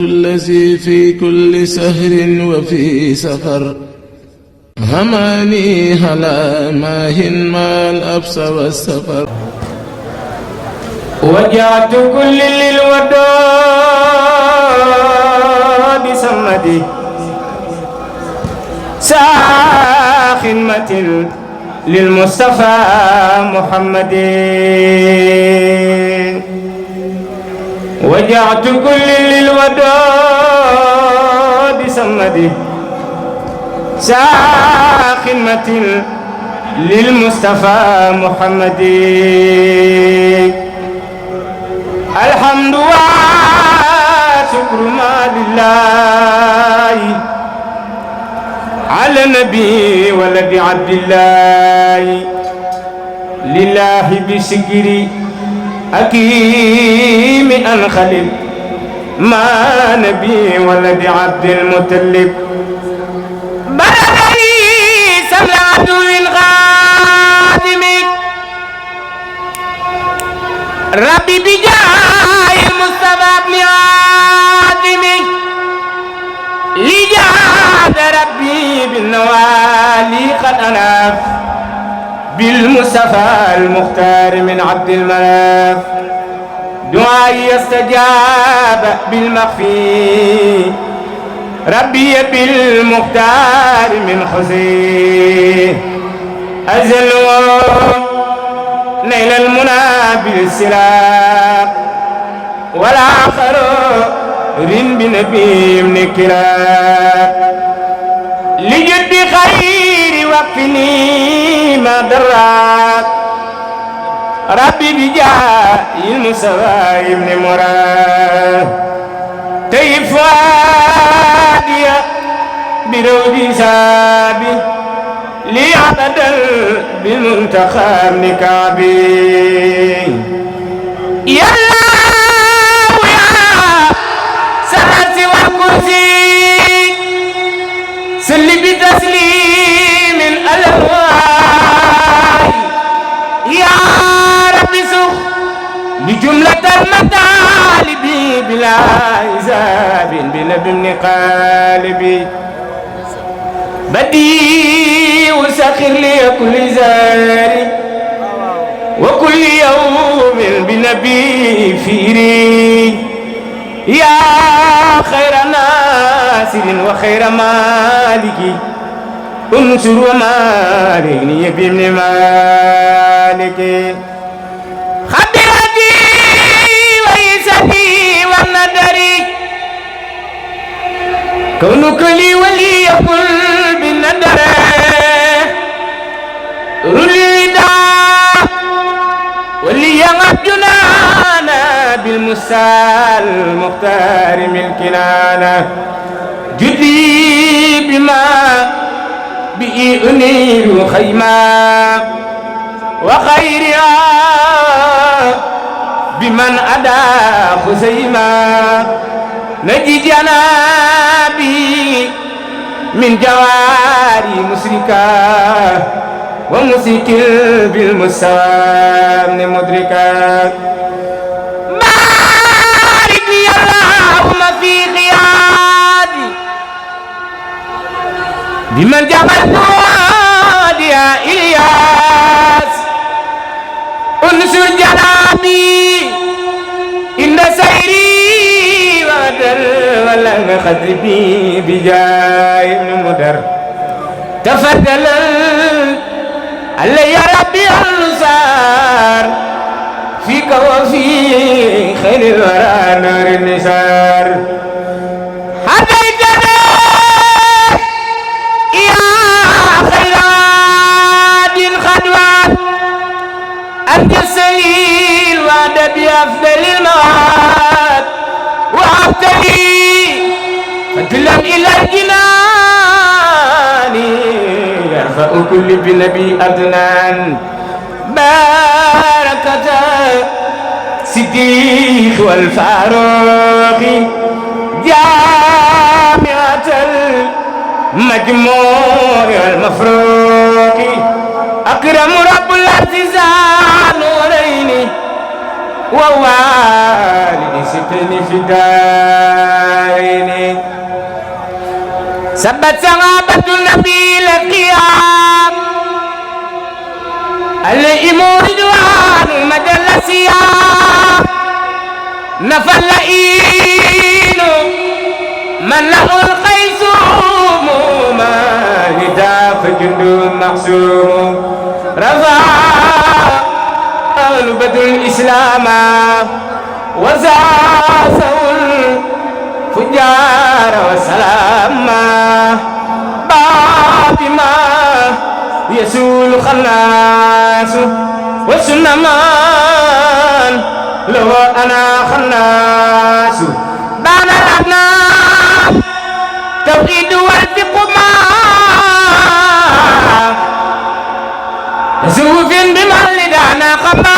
الذي في كل سهر وفي سفر هماني هلا ماهن ما الأبس والسفر وجعت كل للوداد سمدي خدمة للمصطفى محمد وجعت كل للوداد سمدي خدمة للمصطفى محمد الحمد والشكر ما لله على النبي ولد عبد الله لله بشكري أكيم أنخلق ما نبي ولد عبد المطلب بلغني سمع عدو الغادم ربي بجاه المصطفى ابن آدم لجاد ربي بالنوالي قد أناف بالمصطفى المختار من عبد المناف دعائي استجاب بالمخفي ربي بالمختار من حسين أزل نيل المنى بالسلاق والآخر رن بنبي من كلاق لجد خير وقفني ما دراك ربي بجاه المسوى ابن مراد طيب فؤادي برودي سابي لعبد بالمنتخى ابن كعبي يا الله يا سرت والكرسي سل بتسليم الألوان يا رب سخ لجملة المطالب بلا حساب بلبن قالبي بدي وسخر لي كل زاري وكل يوم بنبي فيري يا خير ناصر وخير مالك انصر ومالكني بابن مالك خبرتي ويسدي والندري كونك لي ولي يقول بالندر رليدا ولي يغبجنا بالمسال المختار من كنانة جدي بما بي أنير خيما وخيرها بمن أدى خزيما نجي جنابي من جواري مسركا ومسكل بالمسام مدركا بارك لي اللهم في قيادي بمن جمعت يا إلياس انصر جنابي إن سيري ودر ولن خذبي بجاي ابن مدر تفضل علي يا ربي النصار فيك وفي خير الورى نور النسار هديتنا يا خير عاد خدوات أنت السليل وعد بأفضل المواد وعبتني فدلا إلى الجنان يرفع كل بنبي أدنان باركة صديق والفاروق جامعة المجموع المفروق أكرم رب الأعزاء نورين ووالد ستن في الدارين سبت صحابة النبي القيام عليهم رضوان مجل السيام نفى اللئين من له الخيزوم ما هداف جند محسوم رفع أهل بدر الإسلام وزاسوا الفجار وسلام بابما يسول خناس وسنمان لو أنا خناس بان الأبناء توحيد والفق ما زوف بمن لدانا خما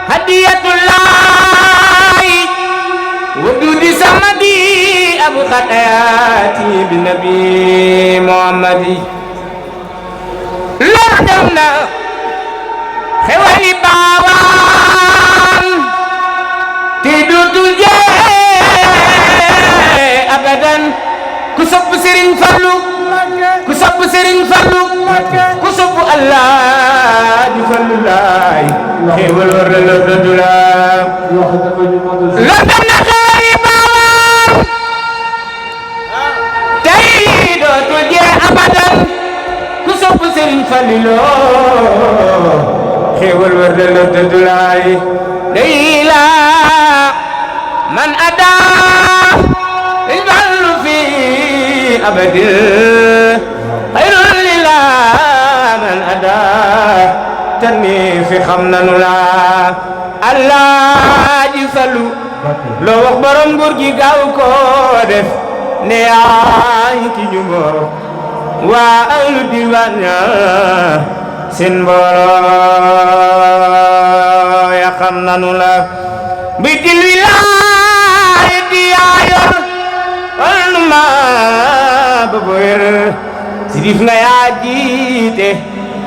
هدية الله ودود سمدي أبو خطياتي بالنبي محمد لردمنا خوالي باوان تدو تجي أبدا كسب سرين فلو كسب سرين فلو كسب الله جفل الله خيول ورد الدولاب لردمنا خوالي باوان تدو تجي أبدا كسب سرين فلو خيول ورد الدولاب ليلا من أدى البل في أبد خير لله من أدى تني في خمنا نلا الله جفلو لو أخبرم غورجي غاو كو دef ne ay ki ñu mor wa al diwan seen mbooloo ya xam nanu la bitil wilaayati yaa yor wal ma baboyer sirif nga yaa jiite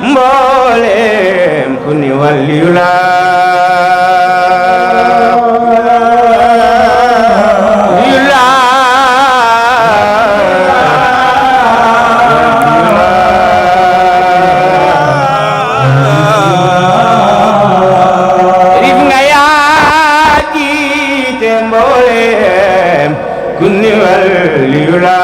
mboolem ku ni waliyu la kunni waliyula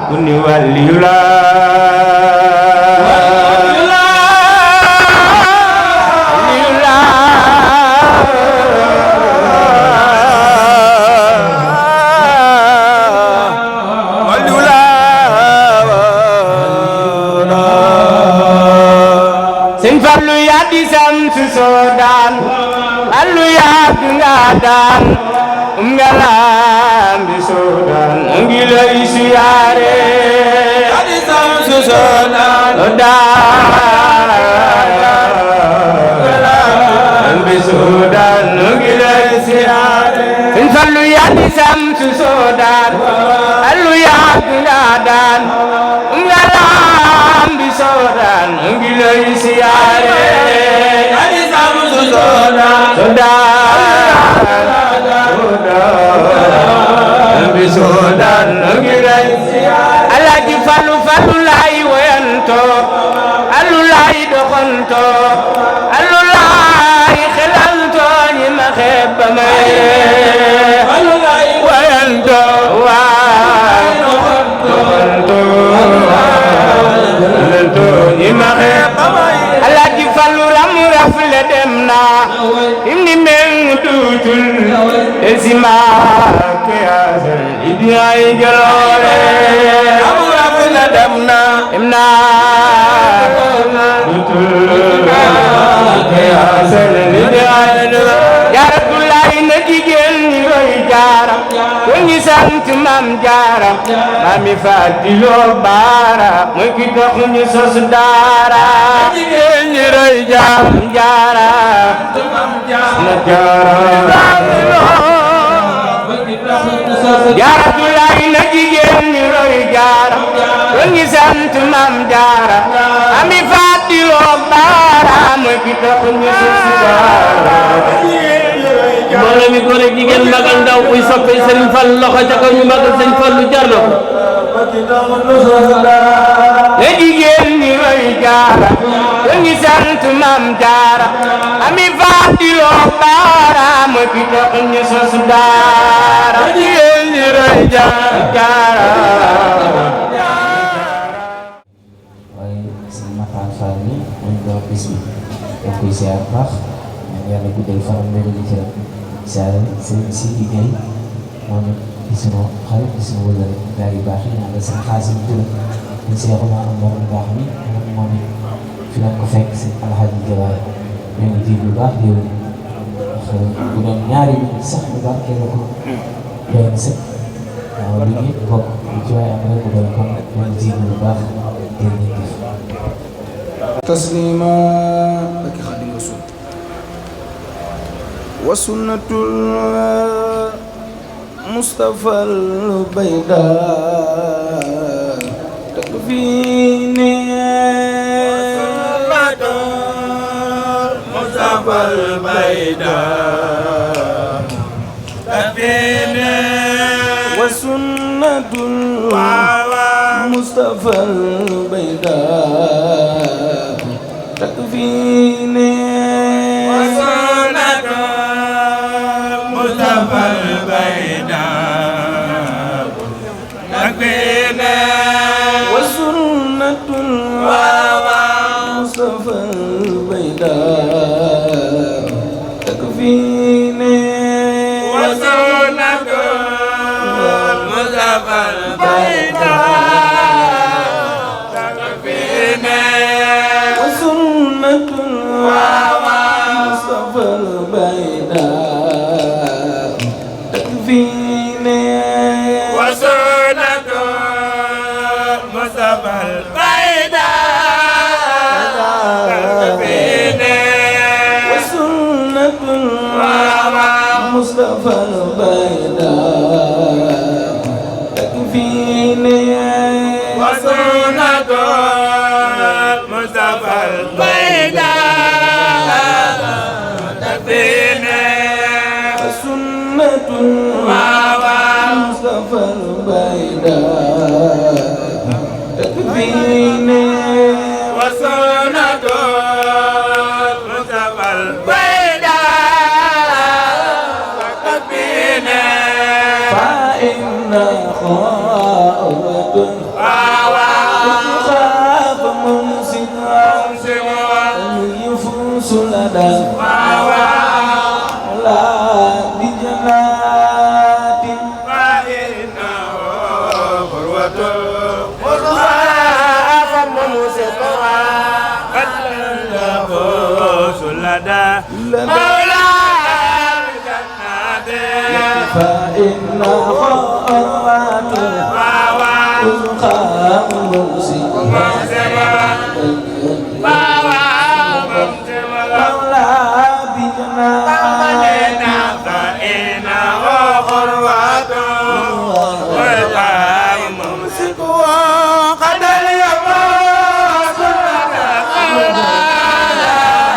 kunni waliyula Fallu ya di samsu sodan Fallu ya dungadan ngalam di sodan ngila isiare ya di samsu sodan ngalam di sodan ngila isiare Fallu ya di samsu sodan Fallu ya dungadan ngalam di sodan ngila isiare Adi samu sodan Nabi sodan ngila isiare Alaji Fallu Fallu lay wayanto Allu lay doxanto Allu lay xelanto ñi ma xeeb ba may Fallu lay wayanto waay doxanto Alaaji Fallu ram rafle dem na imni meng tutul ezima ke azal idi ay jaloore ram rafle dem na imna tutul ke azal idi ay jaloore ya Rabbullah na jigéen ñi roy jaara ko ñi sant Maam Jaara Mami Fatiloo Baara mooy ki tax ñu sos daara jigéen ñi roy Jaam Jaara na Jaara Jaaratulaay na jigéen ñi roy Jaara kon ñi sant Maam Jaara Mami Fatiloo Baara mooy ki tax ñu sos daara mbooloo mi góor ak jigéen mag ak ndaw kuy soppe Serigne Fall loxo ca kaw ñu magal Serigne Fallu jar na ko na jigéen ñi roy Jaara kon ñi sant Maam Jaara Mami Fatiloo Baara mooy ki tax ñu sos daara na jigéen ñi roy Jaara waaye sëñ Matar Fall mi ñu ko wax bis bi da koy siyaar bu baax yàlla guddal faram léegi di ci siyaar sëñ si liggéey moom it di sunu xarit di sunu wëllëre gaa yu baax yi ñaan la seen xaasim Touré ñu seexu naa am moom baax mi moom it fi lañ ko fekk sëñ Alxaaji Jabaay ñu ngi ji lu baax yow ndax bu doon ñaari nit sax lu baax kenn ko doy na sëkk waaw li ñuy bokk lu ci waay am rek bu doon kon ñu ngi ji lu baax jërëjëf تسليما لك خادم رسول وسنة المصطفى البيضاء تكفيني المصطفى البيضاء تكفيني وسنة المصطفى البيضاء تكفيني وسنة المصطفى البيضاء تكفيني وسنة المصطفى البيضاء تكفيني وسنة المصطفى البيضاء وسنة المصطفى البيضاء تكفيني وسنة المصطفى البيضاء تكفيني وسنة المصطفى البيضاء تكفيني وسنة المصطفى البيضاء تكفيني وسنة المصطفى البيضاء تكفيني وسنة المصطفى البيضاء تكفيني فإن خاوة تخاف منسها يفوس لدى لا بجنات فإنه قروة وخاف منسها قد يفوس لدى مولى الجنات فإن خاوة تخاف منسها لولا بجنات فإنه قروة وقام ممسكه قد اليفوس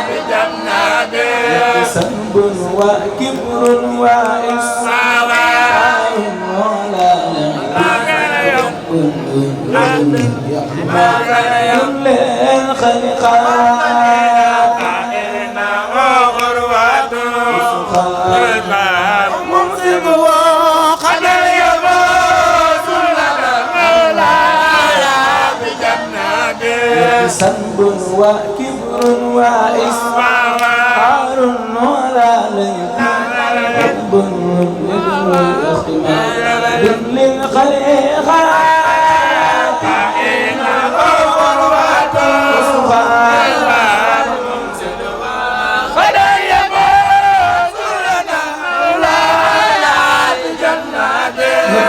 بجناته سنب وكبر وإسراء ولا كل الخلقات فإنه قروة وقام ممسكه قد اليفوس بجناته سنب وكبر وإسرار ولا ليب للخليقات فإنه قروة قد اليفوس بجناته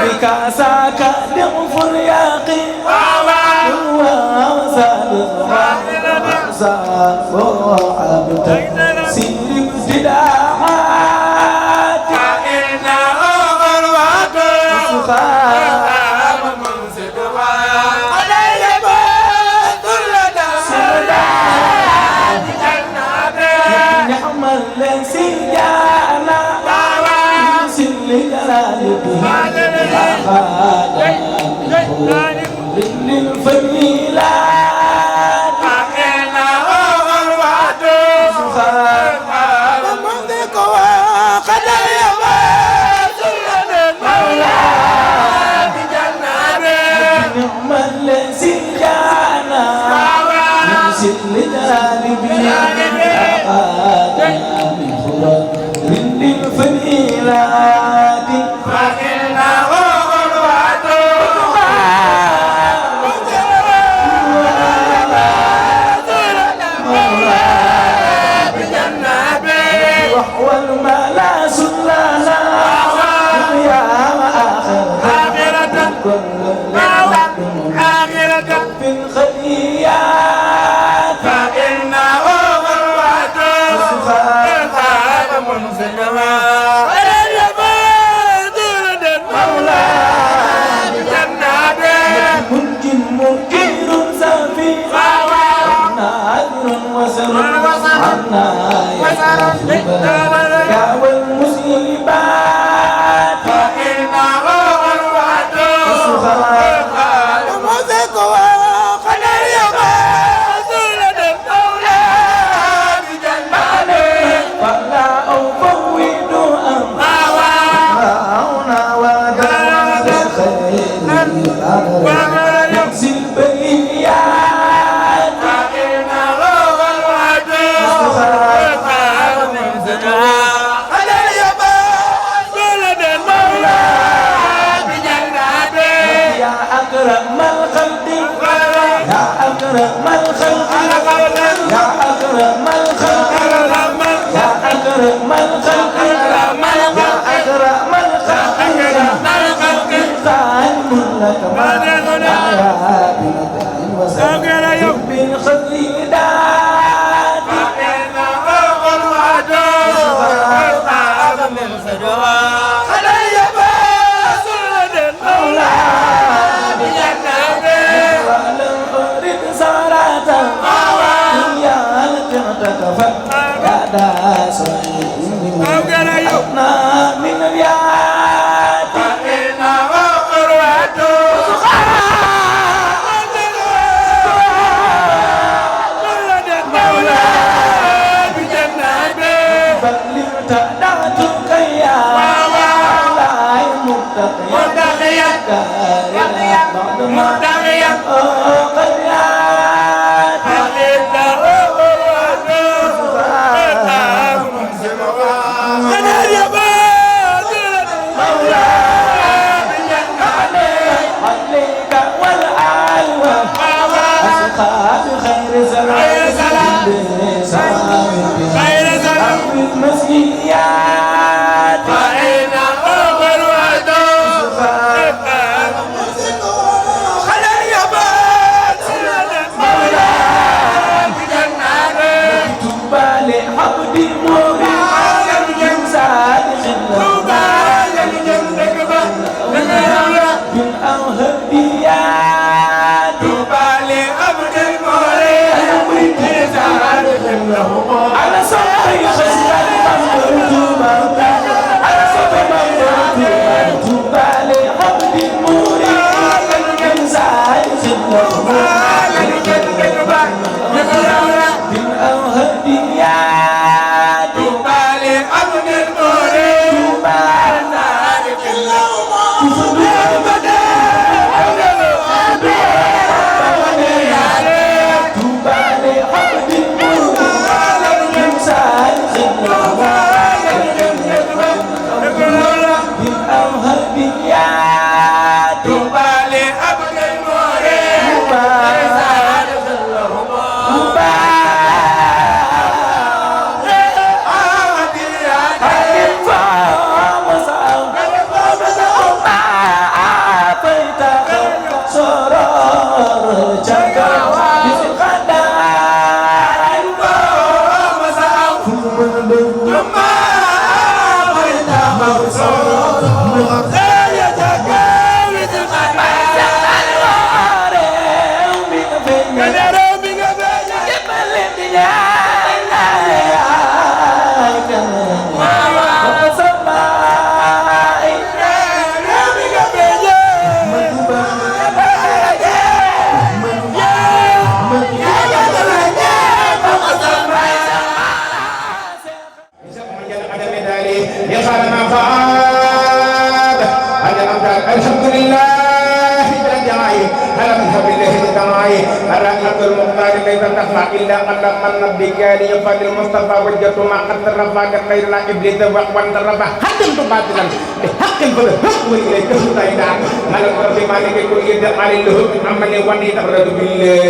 الخير ليس تخفى إلا أن من نبيك ليفعل المصطفى وجدت ما قد رفع خيرنا إبليس وأنت رفع حتى باطلا بحق فالحق وإليك هدينا ملك ربي مالك كل يد على الهب عمل وني تبرد بالله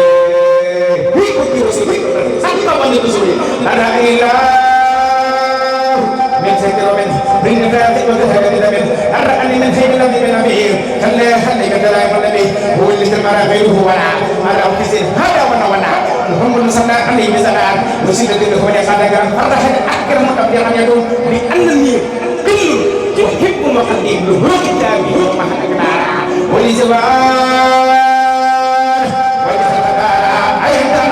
هي كل رسول حتى وني رسول أنا إله من سيد من بين ذات وذهب من أرأني من سيد الذي من أبيه خلى خلى كذا النبي هو اللي تمر غيره ولا على أوكسين هذا ونا محمد صلى الله عليه وسلم وسيد الذي هو يقال فرح أكثر متبعا يدوم بأنني كل يحب مقدم له كتابي ما حكنا ولزمان أيضا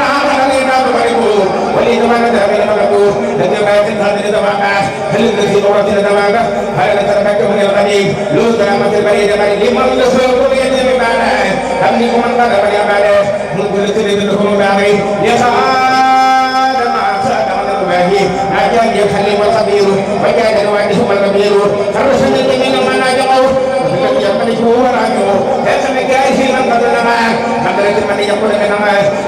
علينا بقربه ولزمان ذهب الملكوت لكن هذه الدماغ هل الذي أورثنا دماغه هل نترك من الغني لو سلامة البريد لمن لسوق يد بمعنى هم لكم من قدر من يمانه من كل تريد لكم بعمي يسعاد مع سعد من الرباهي أجل يخلي والخبير وجاد الوادي هو الكبير فرسل الجميل من أجمعه وفي يمنه هو راجعه لكن جاهز من قدر معه قدرت من يقول لنا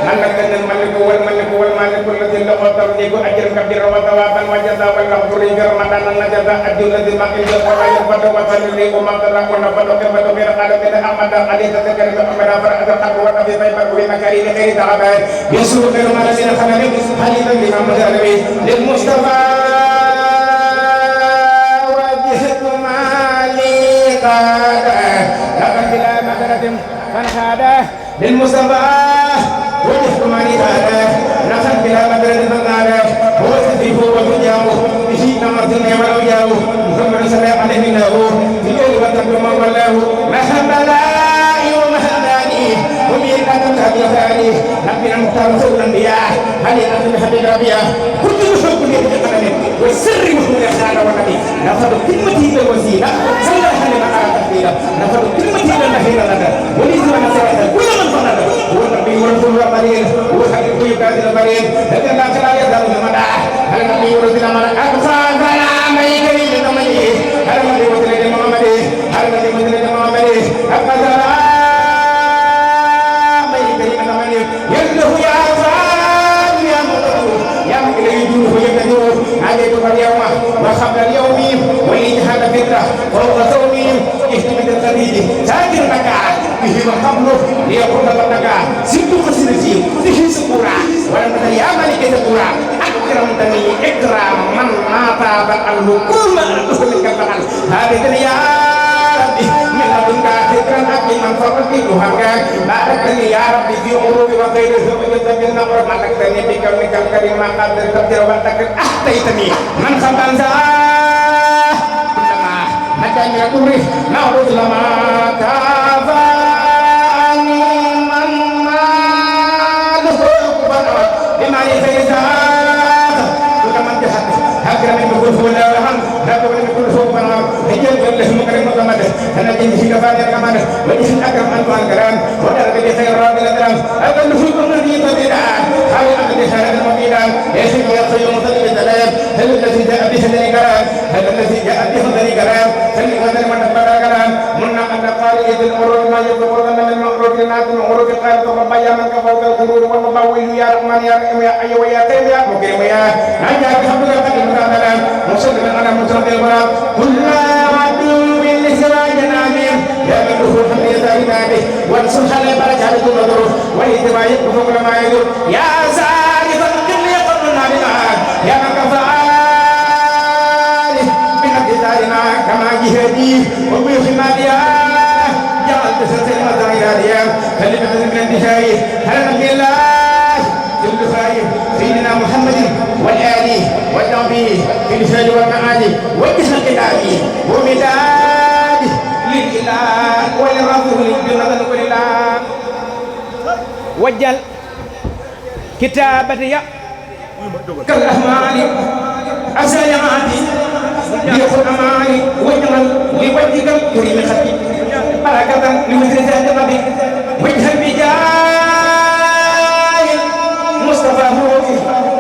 ملك الملك والملك والمالك الذي له تملك أجر كبير وثوابا وجزاء والمغفور برمضان النجزاء أجر الذي ما إلا ولا يفضل وصلي وما ترك ونفضل كما تبير قال من أحمد عليه تذكر محمد فرأت الحق والنبي فيبر بمكارين غير تعبان يسوع خير ما الذين خلقوا حديثا بمحمد النبي للمصطفى وجهت مالي قاد لقد بلا مدرة فانخاده للمصطفى وجهت مالي قاد لقد بلا مدرة فانخاده هو سفيه وفجاه به نمرتني ولوجاه محمد صلى الله عليه وسلم في يوم وتبع ما ولاه محمدائي ومحمداني ومن أتى بيخاني نبينا المختار سيد الأنبياء هل أنت بحبيب ربيع كنت نشوف كل يوم قدمي والسر محمود أخانا والنبي نفض كلمتي بالوسيلة صلى الله عليه وسلم نفض كلمتي بالنهير لنا وليس من سيئة كل من فضل هو النبي والرسول والقليل هو حبيب يكاد البريد لكن لا ترى يزال المدى هل النبي ورسول من أقصى كلام يجري لتمني هل النبي وسلم محمد هل النبي وسلم محمد أقصى اليوم وقبل اليوم والإجهاد فكرة فوق ثومي اهتمت الخليج تاجر مكان به وقبله ليقول لك سبت خسرتي به سكورا ولم تدري يا ملك سكورا أكرمتني إكرام من ما تاب الحكومة أرسلك الفعل هذه يا ربي من لدنك فكرا أبي من فرقي تهمك باركني يا ربي في عروض وغيره وجدت بالنظر ملكتني بكونك الكريم ما قد تقدر وتكن أحتيتني من خبنزا كلما هداني أمري نعرض لما كافاني من ماله كبر بما يزيزات كلما انتهت أكرم بكل هو الأرحم رب من كل هو الأرحم هجل الله مكرم محمد أنا جنبه كفاني الكمال وجه الأكرم أنت الكرام ودرب بخير رب الأكرم أقل فيكم الذي تبدان حاول أن بخير المبيدان يسير ويقيم مطلب السلام هل الذي جاء به ذلك كلام هل الذي جاء به ذلك كلام هل هذا من تبدأ كلام من أن قال إذ الأمر ما يقول من المعروف للناس المعروف قال رب يا من كفوت الغرور والمباوي يا رحمن يا رحيم يا أيوة يا كريم يا مكرم يا نجا بحمد قديم الكلام مسلم على مسلم الغرام كل عدو لسراجنا آمين يا من له الحمد لله وانصر على بركاته الظروف وإذا يكفر كل ما يدور يا زارف الكل يقرنا بنا يا من كفاني من أجدارنا كما جهدي وبخماديا جعلت سلسلة دائرة كلمة من الانتهاء هل نبي الله كل خير سيدنا محمد والآل والنبي في الفجر والمعالي وجه الكتاب ومداد لله وللرسول بالنظر ولله وجل كتابتي كالرحمن أسيعاتي ليقول أماني وجمل لوجهك الكريم خطي بركة لوجه ذات ربي وجه البجاي مصطفى هروفي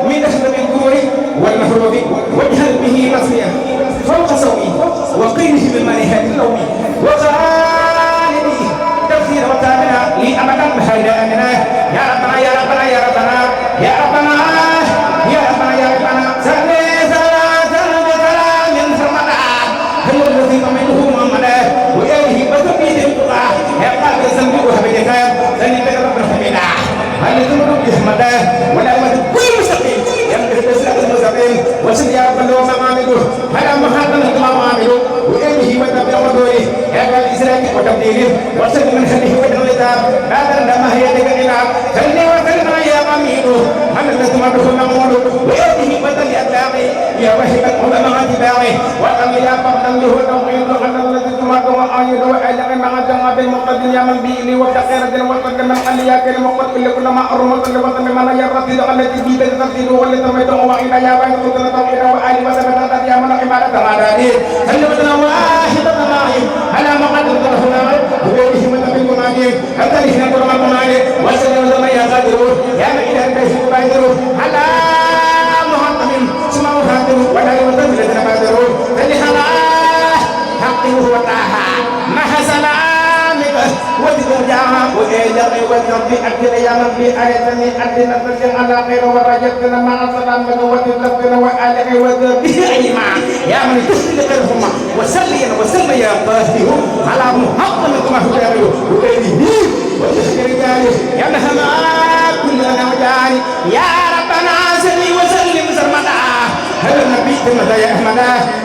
من أسلم الكوري والمحروف وجه به مصريا فوق سوي وقيله بالمالهات اللومي وغالبي تفسير وتامنا لي أبدا بحيدا أمنا يا ربنا يا ربنا يا ربنا بحمده ولا مد كل مستقيم يا من الصراط المستقيم وسل يا رب الله ما عملوا على محمد ما عملوا وإنه وتبع ودوره يا قال إسرائيل وتبديله وسل من خليه ودوره بعد لما هي تكلم خلني وخلنا يا أمير من الذي ما دخل نقول وإنه وتبع الداعي يا وهب العلماء تباعي وأن يا قبل له توحيد أن الذي تمد وآيد وألق مع جمع بالمقدم يا من بيني وبخيرة وقد من قال يا كريم وقد كل ما أرمت لوطن من يرتد التي في بيت ترتد ولتميت وإلى يا بين قتل توحيد وآل وسبت يا من عبادة معداني هل وطن واحدة معي على مقدم ترهنا وبيته متبين معي أنت لسنا كرما معي وسلم لما يا قادر يا من إلى البيت بايدر على محمد سماه هادر ولا يوتم لنا بادر فلهنا حقه وطاها ما حسنا وجاء وإلى وجب أدنى يا من بي أريتني أدنى ترجع على خير ورجتنا مع السلام وتلقنا وآله وجب أيما يا من تسلك الهما وسليا وسلم يا طاهر على محمد كما هو يقول وإليه وتشكر جاري يا مهما كلنا وجاري يا ربنا صل وسلم سرمدا هل النبي تمدا يا أحمد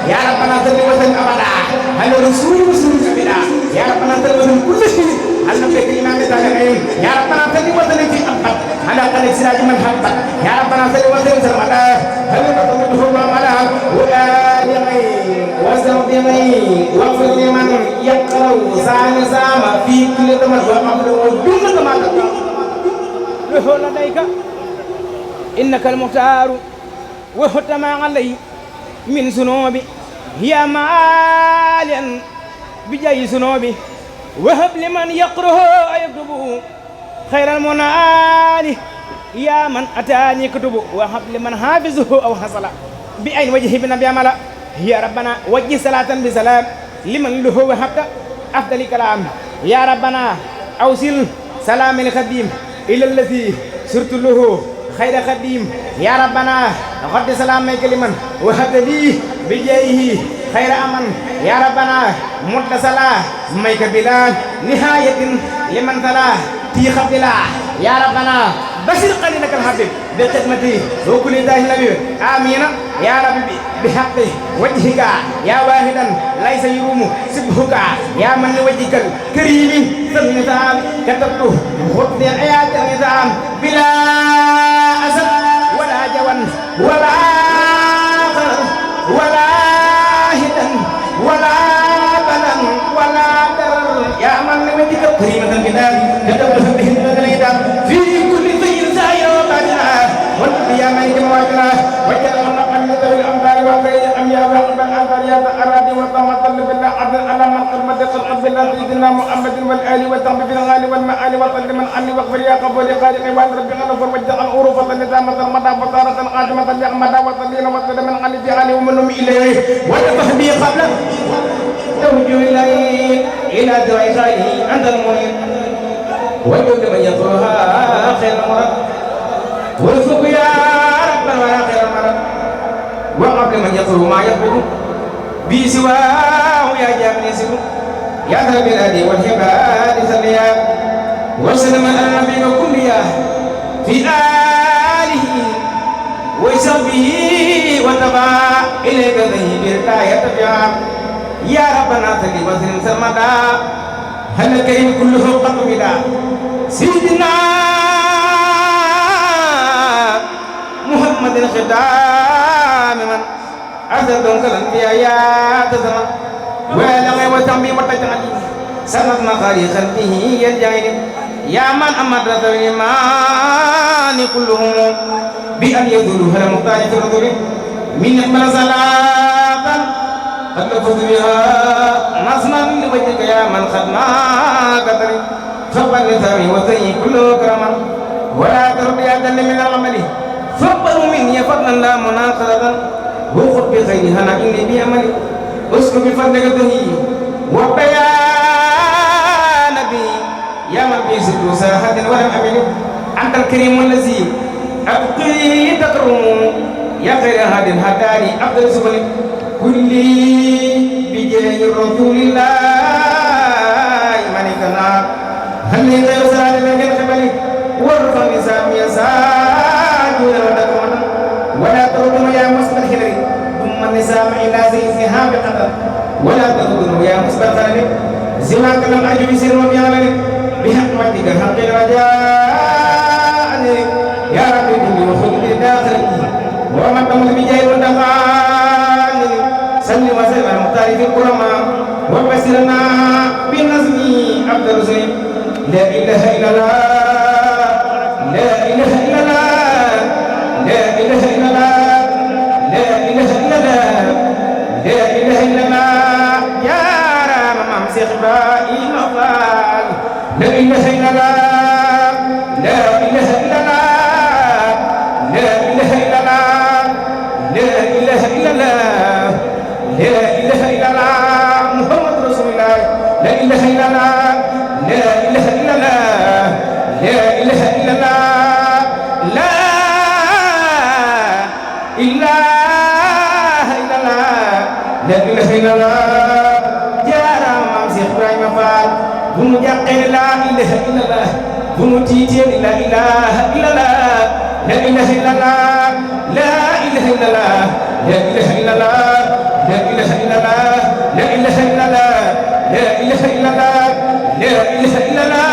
يا ربنا صل وسلم أبدا هل رسول كبيرا يا ربنا صل وسلم كل شيء هل نبي الإمام الزاهرين يا ربنا صل وسلم في أبد على قلب سراج من حبك يا ربنا صل وسلم سرمدا هل نبي على وآله وزوجه واغفر لمن يقرأ سام في كل تمر وقبل ودون تمر له لديك إنك المختار وختم علي من ذنوبي يا ماليا بجاي ذنوبي وهب لمن يقره يكتبه خير المنال يا من أتاني كتبه وهب لمن حافظه أو حصل بأين وجه بنبي عملا يا ربنا وجه صلاة بسلام لمن له وهبت أفضل كلام يا ربنا أوصل سلام الخديم إلى الذي سرت له خير خديم يا ربنا غد سلامك لمن وهب لي بجايه خير أمن يا ربنا مد سلام ميك بلا نهاية لمن سلام تيخ بلا يا ربنا بشر قليلك الحبيب بخدمتي وكل داه النبي آمين يا ربي بحق وجهك يا واحدا ليس يروم سبحك يا من وجهك الكريم سنتام كتبته خطي آيات النظام بلا أسد ولا جوان ولا قرر ولا هدى ولا بلن ولا درر يا من وجهك كريمة الكتاب كتبته بهن في كل شيء سائر وباطنا والنبي يا ملك مواجنا وجل من ذوي الأمثال والخير الأنبياء وعقب الأنصار يا الأراضي والطمطل بالله عبد على من قرمت القلب بالله سيدنا محمد والآل والصحب في الغالي والمآل وصل من عني واغفر يا قبول خالق وان ربي غفر وجعل عروفة نظامة المدى بطارة عاجمة يحمد وصلين وصل من عني في علي ومنهم إليه وتصحبي قبل توجه إليه إلى دعاء خيره أنت المعين وجود من يطلها خير المرد وارزق يا ربنا ويا خير المرد وقبل من يطلب ما يطلب بسواه يا جامع سبو يا ذا البلاد والهباد سليا وسلم على النبي كليا في آله وصحبه وتبع إليك ذهب الكاية تبعا يا ربنا صل وسلم سرمدا هل الكريم كله قد بلا سيدنا محمد الخدام من أسدون كالأنبياء يا تزمن ولا وتمي وتجعل سنة مخاري خلقه يجعل يا من أمد ذوي الإيمان كلهم بأن يذلوا هل مختار في الرذل من يقبل صلاة قد لفظ بها نصما لوجهك يا من خدما قدر فقبل لثامي وسيء كله كرما ولا تربي أجل من العمل فقبلوا مني فضلا لا مناقضة وخذ بخير هنا إني بأملي اسكب بفضلك ذهي وبيان نبي يا من في ست ساحة ولم أمل أنت الكريم الذي أبقي تكرم يا خير هاد هداني أفضل سبل كلي بجاه رسول الله ملكنا هل لي غير سالم من قبلك وارفع نسامي سواك لم أرجو بسر وبيعلن بحكمتك حق رجاء يا رب كل وخذ داخلي ومن تمت بجاه والدفان سلم وسلم على المختار في الكرماء وبشرنا بالنظم عبد الرسول لا اله الا الله لا اله الا الله لا اله الا الله لا اله الا الله لا اله الا الله يا رام ممسخ ابراهيم فال لا اله الا الله لا اله الا الله لا اله الا الله لا اله الا الله لا اله الا الله محمد رسول الله لا اله الا الله لا اله الا الله لا اله الا الله لا اله الا الله لا اله الا الله جارا ممسخ ابراهيم فال بنو جاقين لا اله الا الله بنو تيتين لا اله الا الله لا اله الا الله لا اله الا الله لا اله الا الله لا اله الا الله لا اله الا الله لا اله الا الله لا اله الا الله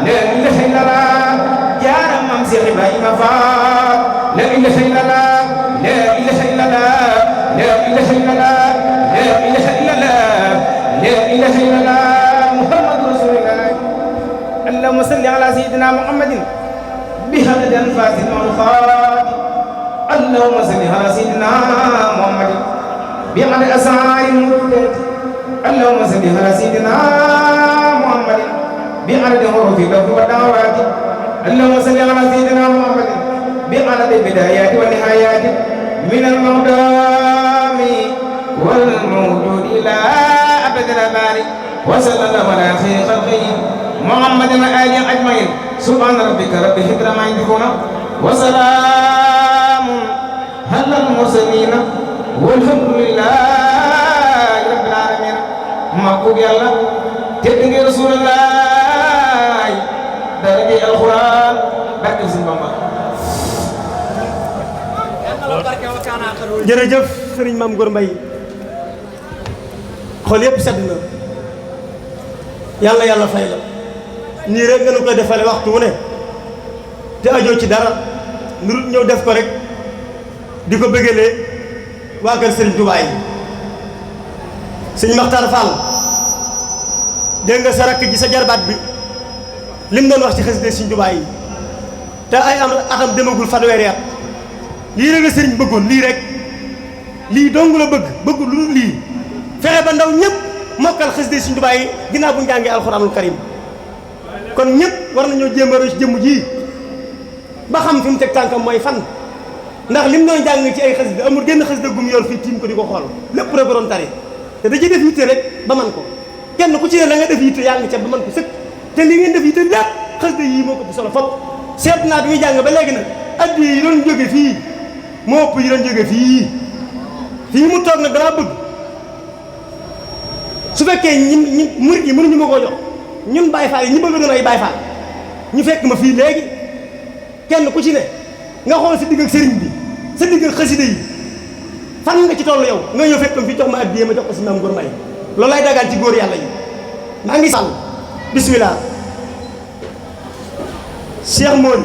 لا اله الا الله يا رمم سيخ ابراهيم فال لا اله الا الله لا اله الا الله لا اله الا الله لا اله الا الله لا اله الا الله محمد رسول الله اللهم صل على سيدنا محمد بهدد فاتن والخاتم اللهم صل على سيدنا محمد بعد أسعار المدة اللهم صل على سيدنا محمد بعدد حروف اللفظ والدعوات اللهم صل على سيدنا محمد بعدد البدايات والنهايات من المقدام والموجود إلى أبد الآباد وصلى الله على خير خلقه محمد وآله أجمعين سبحان ربك رب العزة عما يصفون وسلام على المرسلين والحمد لله رب العالمين مكتوب يلا تدعي رسول الله درجة القرآن barke Sëñ Bamba jërëjëf sëriñ Mame Gor Mbaye xol yëpp sedd na yàlla fay la nii rek nga nu koy defale waxtu wu ne te ajoo ci dara nurut ñëw def ko rek di ko bëggalee waa kër sëriñ Touba yi sëñ Makhtar Fall dégg nga sa rakk ji sa jarbaat bi lim doon wax ci xasida sëriñ Touba yi te ay am atam demagul fanweeri at lii rek la sëriñ bëggoon lii rek lii dong la bëggul lu lii fexe ba ndaw ñëpp mokkal xasida sëriñ Touba yi ginnaaw bu ñu jàngee alxuraanul karim kon ñëpp war nañoo jéem a roy ci jëmm ji ba xam fi mu teg tànkam mooy fan ndax lim doon jàng ci ay xasida amul génn xasida gum yor fii tiim ko di ko xool lépp rek doon tari te da ci def yitte rek ba man ko kenn ku ci ne la nga def yitte yaa ngi ca ba man ko sëkk te li ngeen def yitte lépp xasida yii moo ko ëpp solo fop seet naa bi muy jàng ba léegi nag addi yi doon jóge fii moo ëpp yi doon jóge fii mu toog nag damaa bëgg su fekkee ñi murit yi mënuñu ma koo jox ñun Baay Faal yi ñi bëgg doon ay Baay Faal ñu fekk ma fii léegi kenn ku ci ne nga xool sa digg ak sëriñ bi sa digg ak xasida yi fan nga ci toll yow nga ñëw fekk fi jox ma addiya ma jox ko si Mame Gor Mbaye loolu lay dagaan ci góor yàlla yi maa ngi sàll bismillah Cheikh Mawli